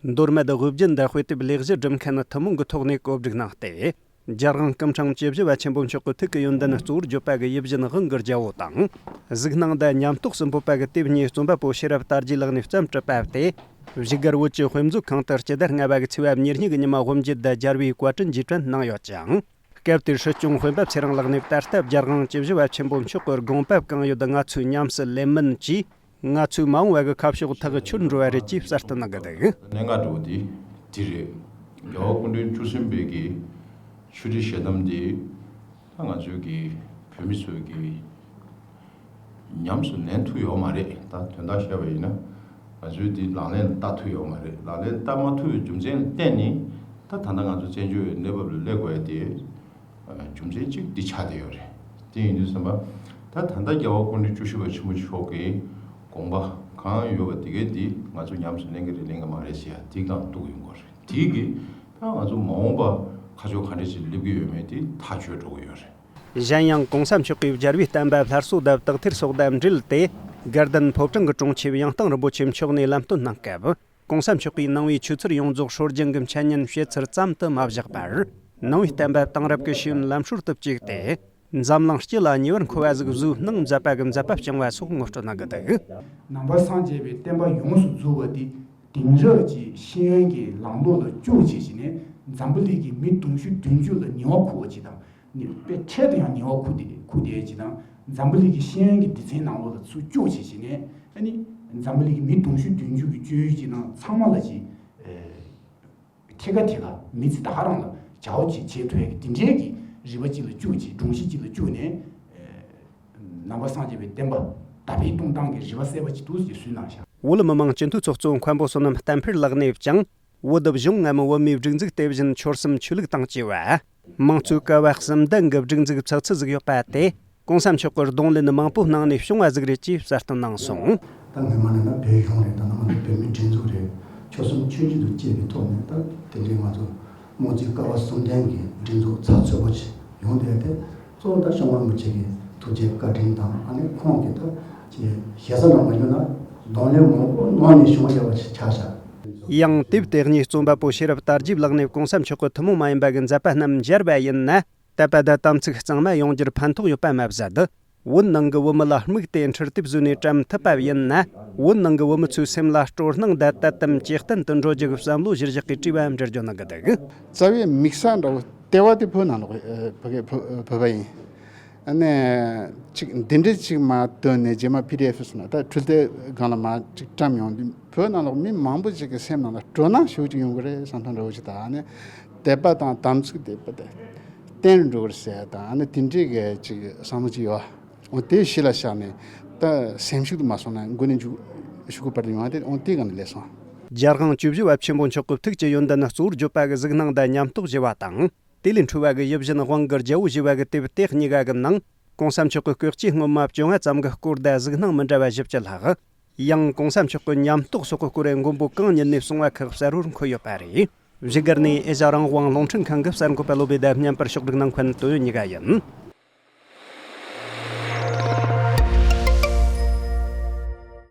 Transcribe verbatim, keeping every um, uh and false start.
མདོ་སྨད་དབུས་རྒྱུད་དཔེ་དེབ་ལས་གཞི་སྒྲུབ་མཁན་ཐུན་མོང་གི་ཐོག་ནས་གོ་སྒྲིག་གནང་སྟེ། རྒྱལ་དབང་སྐུ་ཕྲེང་བཅུ་བཞི་པ་ཆེན་པོ་མཆོག་གི་ཐུགས་ཀྱི་ཡོན་ཏན་གཙོ་བོར་བརྗོད་པ་གི་ཡིད་བཞིན་དབང་གི་རྒྱལ་པོ་དང་། གཟིགས་སྣང་དང་ཉམས་རྟོགས་སུ་འབོད་པ་གི་དེབ་གཉིས་རྩོམ་པ་པོ་ཤེས་རབ་དར་རྒྱས་ལགས་ནས་བརྩམས་གྲུབ་པ་སྟེ། བཞུགས་སྒར་བོད་ཀྱི་དཔེ་མཛོད་ཁང་དུ་སྤྱི་ཟླ་ལྔ་པ་གི་ཚེས་པ་ཉེར་གཉིས་ཀྱི་ཉི་མ་དབུ་འབྱེད་དང་སྦྱར་བའི་བཀའ་དྲིན་རྗེས་དྲན་གནང་ཡོད་ཅིང་། སྐབས་དེར་སྲིད་སྐྱོང་དཔོན་པོ་ཚེ་རིང་ལགས་ནས། ད་ལྟ་རྒྱལ་དབང་བཅུ་བཞི་པ་ཆེན་པོ་མཆོག་གི་དགོངས་པ་གང་ཡོད་ང་ཚོས་ཉམས་སུ་ལེན་མིན་གྱིས། ང་ཚོས་མ་འོངས་པ་གི་ཁ་ཕྱོགས་ཐག་ཆོད་འགྲོ་བ་རེད་ཅེས་གསལ་སྟོན་གནང་གི་འདུག་གནད་འགག་འདྲ་བོ་དེ་དེ་རེད། རྒྱལ་བ་སྐུ་ཕྲེང་བཅུ་གསུམ་པའི་གི་ཆོས་ཁྲིད་ཞལ་གདམས་དེ་ད་ང་ཚོའི་གི་བོད་མི་ཚོའི་གི་ཉམས་སུ་ལེན་ཐུབ་ཡོད་མ་རེད། ད་དོན་དག་བཤད་པ་ཡིན་ན་ང་ཚོས་དེ་ལག་ལེན་ལ་བསྟར་ཐུབ་ཡོད་མ་རེད། ལག་ལེན་བསྟར་མ་ཐུབ་པའི་རྒྱུ་མཚན་ལ་བརྟེན་ནས་ད་ད་ལྟ་ང་ཚོ་བཙན་བྱོལ་བའི་གནས་བབ་ལ་སླེབས་དགོས་ཡ་དེ། རྒྱུ་མཚན་གཅིག་འདི་ཆགས་བསྡད་ཡོད་རེད། དེ་ཡིན་དུས་ཙམ་པ་ད་ད་ལྟ་རྒྱལ་བ་སྐུ་ཕྲེང་བཅུ་བཞི་པ་ཆེན་པོ་མཆོག་གི་དགོངས་པ་གང་ཡོད་པ་དེ་གའི་འདི་ང་ཚོ་ཉམས་སུ་ལེན་གི་རེད་ལེན་གི་མ་རེད་ཟེར་ཡ་དེ་གང་གཏུག་ཡོང་གི་རེད། དེ་གི་ད་ང་ཚོ་མ་འོངས་པ་ཁ་ཕྱོགས་ག་འདྲ་ཞིག་སླེབས་ཀྱི་ཡོད་མེད་དེ་ཐག་ཆོད་འགྲོ་གི་ཡོད་རེད། གཞན་ཡང་གོང་ས་མཆོག་གིས་རྒྱལ་བའི་བསྟན་པ་སླར་གསོ་དང་དག་ཐེར་སོགས་དང་འབྲེལ་ཏེ། དགའ་ལྡན་ཕོ་བྲང་གི་དྲུང་ཆེ་ཡང་སྟེང་རིན་པོ་ཆེ་མཆོག་ནས་ལམ་སྟོན་གནང་སྐབས། གོང་ས་མཆོག་གིས་ནང་པའི་ཆོས་ཚུལ་ཡོངས་རྫོགས་སྲོལ་རྒྱུན་གྱི་འཆད་ཉན་བྱེད་ཚུལ་ཙམ་དུ་མ་བཞག་པར། ནང་པའི་བསྟན་པ་དེང་རབས་ཀྱི་ཤེས་ཡོན་ལམ་སྲོལ་དུ་བཅུག་སྟེ། འཛམ་གླིང་སྤྱི་ལ་ཉེ་བར་མཁོ་བ་ཟིག་བཟོས་སྣང་མཛད་པ་གི་མཛད་པ་བསྐྱངས་པ་སོགས་ངོ་སྤྲོད་གནང་གི་འདུག་ནང་པ་སངས་རྒྱས་པའི་བསྟན་པ་ཡོངས་སུ་རྫོགས་པ་དེ་དེང་རབས་ཀྱི་ཤེས་ཡོན་གྱི་ལམ་ལུགས་ལ་བཅུག་བྱས་བྱས་ནས་འཛམ་བུ་གླིང་གི་མི་དུང་ཕྱུར་བདུན་ཅུ་ལ་ཉེ་བ་མཁོ་བ་ཅིག་དང་། ནི་དཔེ་འཕྲལ་དུ་ཡང་ཉེ་བ་ཁུག་དེ་ཁུག་དེ་ཅི་དང་འཛམ་བུ་གླིང་གི་ཤེས་ཡོན་གྱི་སྡེ་ཚན་ནང་ལོགས་ལ་ཚུར་བཅུག་བྱས་བྱས་ནས་ཨ་ནི་འཛམ་བུ་གླིང་གི་མི་དུང་ཕྱུར་བདུན་ཅུ་གི་སྤྱོད་ཡུལ་ཅི་དང་ཚང་མ་ལ་ཅི་ཐད་ཀ་ཐད་ཀ་མི་ཚེ་ད་ག་རང་ལ་བྱའོ་ཅི་བྱེད་ཐུབ་ཡ་གི་དེ་འདྲའི་གི་རིག་པ་ཅིག་ལ་བཅུག་ཅི་སྒྲོམ་གཞི་ཅིག་ལ་བཅུག་ནས་ནང་པ་སངས་རྒྱས་པའི་བསྟན་པ་དར་སྤེལ་གཏོང་སྟངས་ཀྱི་རིག་པ་གསལ་པོ་ཅིག་འདུག་ཅེས་གསུངས་གནང་ཤག་བོད་མི་མང་སྤྱི་འཐུས་ཚོགས་གཙོ་མཁན་པོ་བསོད་ནམས་བསྟན་འཕེལ་ལགས་ནས་ཀྱང་། བོད་གཞུང་ངམ་བོད་མིའི་སྒྲིག་འཛུགས་དེ་བཞིན་ཆོལ་གསུམ་ཆོས་ལུགས་དང་བཅས་པ། དམངས་གཙོའི་ཀ་བ་གསུམ་ལྡན་གྱི་སྒྲིག་འཛུགས་ཚགས་ཚུད་ཟིག་ཡོད་པ་དེ། གོང་ས་མཆོག་གི་གདོང་ལེན་མང་པོ་གནང་ནས་བྱུང་བ་ཟིག་རེད་ཅེས་གསལ་སྟོན་གནང་སོང་། ད་སྔོན་མ་ནས་ན་བོད་གཞུང་རེད། ད་ནང་ང་ཚོ་བོད་མིའི་སྒྲིག་འཛུགས་རེད། ཆོལ་གསུམ་ཆོས་བརྒྱུད་དུ་བཅས་པའི་ཐོག་ནས་ད་དེ་འདྲའི་ང་ཚོ་དམངས་གཙོའི་ཀ་བ་གསུམ་ལྡན་གྱི་སྒྲིག་འཛུགས་ཚགས་ཚུད་པོ་ཅིག་ཡོང་བསྡད་དེ། གཙོ་བོ་ད་སྐྱབས་མགོན་རིན་པོ་ཆེ་གི་ཐུགས་རྗེ་བཀའ་དྲིན་དང་ཨ་ནི་ཁོང་གི་ད་ཅི་ཞེ་ས་ནང་མ་ཡོད་ན་གདོང་ལེན་མང་པོ་གནང་ནས་བྱུང་བ་ཡོད་པ་ཞིག་ཆགས་ཤག་ཡང་དེབ་དེ་གཉིས་རྩོམ་པ་པོ་ཤེས་རབ་དར་རྒྱས་ལགས་ནས་གོང་ས་མཆོག་གི་ཐུན་མོང་མ་ཡིན་པ་གི་མཛད་པ་རྣམས་མཇལ་བ་ཡིན་ན། དད་པ་དང་དམ་ཚིག་གཙང་མ་ཡོང་རྒྱུར་ཕན་ཐོགས་ཡོད་པ་མ་ཟད། བོད་ནང་གི་བོད་མི་ལ་དམིགས་ཏེ་འཕྲུལ་དེབ་བཟོས་ནས་བཀྲམ་ཐུབ་པ་ཡིན་ན། བོད་ནང་གི་བོད་མི་ཚོའི་སེམས་ལ་སྤྲོ་སྣང་དང་དད་དམ་ཇེ་བརྟན་དུ་འགྲོ་རྒྱུ་གི་བསམ་བློ་གཞིར་བཞག་གིས་བྲིས་པའམ་འབྲི་རྒྱུ་གནང་གི་འདུག་རྩ་བའི་དམིགས་ས་འདྲ་བོ་ལྟེ་བ་དེ་བོད་ནང་ལོགས་ཨ་བོད་སྐད་བོད་བོད་པ་ཡིན། ཨ་ནི་ཅིག་འདི་འདྲ་ཅིག་མར་བཏོན་ནས་རྗེས་མ་པི་ཌི་ཨེཕ་ཟེར་ན་ད་འཕྲུལ་དེབ་སྒང་ལ་མར་ཅིག་བཀྲམ་ཡོང་དུས་བོད་ནང་ལོགས་མི་མང་པོ་ཅིག་གི་སེམས་ནང་ལ་སྤྲོ་སྣང་ཞེ་པོ་ཅིག་ཡོང་གི་རེད་བསམ་ཐང་འདྲ་བོ་ཅིག་དང་། ཨ་ནི་དད་པ་དང་དམ་ཚིག་དེ་བོད་དེ་བརྟན་རུ་འགྲོ་གི་རེད་ཟེར་ཡ་དང་། ཨ་ནི་དེ་འདྲའི་གི་ཅིག་བསམ་བློ་ཅིག་ཡོད། འོ་དེ་གཞི་ལ་བཞག་ནས་ད་སེམས་ཤུགས་དུ་མ་སོང་ན་མགོ་ནས་མཇུག་ཤུགས་པར་ཡོང་བ་དེ་འོ་དེ་གང་ནས་སླེབས་སོང་། རྒྱལ་དབང་བཅུ་བཞི་པ་ཆེན་པོ་མཆོག་གི་ཐུགས་ཀྱི་ཡོན་ཏན་གཙོ་བོར་བརྗོད་པ་གི་གཟིགས་སྣང་དང་ཉམས་རྟོགས་ཞུ་བ་དང་། དེ་ལས་འཕྲོས་པ་གི་ཡིད་བཞིན་དབང་གི་རྒྱལ་པོ་ཞེས་པ་གི་དེབ་དེ་གཉིས་ཀ་གི་ནང་། གོང་ས་མཆོག་གི་སྐུ་སྐྱེ་སྔོན་མ་བཅོ་ལྔ་ཙམ་གི་སྐོར་དང་གཟིགས་སྣང་མི་འདྲ་བ་བཞི་བཅུ་ལྷག་ཡང་གོང་ས་མཆོག་གི་ཉམས་རྟོགས་སོགས་ཀྱི་སྐོར་མགོན་པོ་གང་ཉིད་ནས་གསུང་བ་ཁག་གསལ་བོར་འཁོད་ཡོད་པ་རེད། བཞུགས་སྒར་ནས་ཨེ་ཤ་རང་དབང་རླུང་འཕྲིན་ཁང་གི་གསར་འགོད་པ་བློ་བྷེ་དང་བརྙན་པར་ཕྱོགས་སྒྲིག་གནང་མཁན་དོན་ཡོད་གཉིས་ཀ་ཡིན།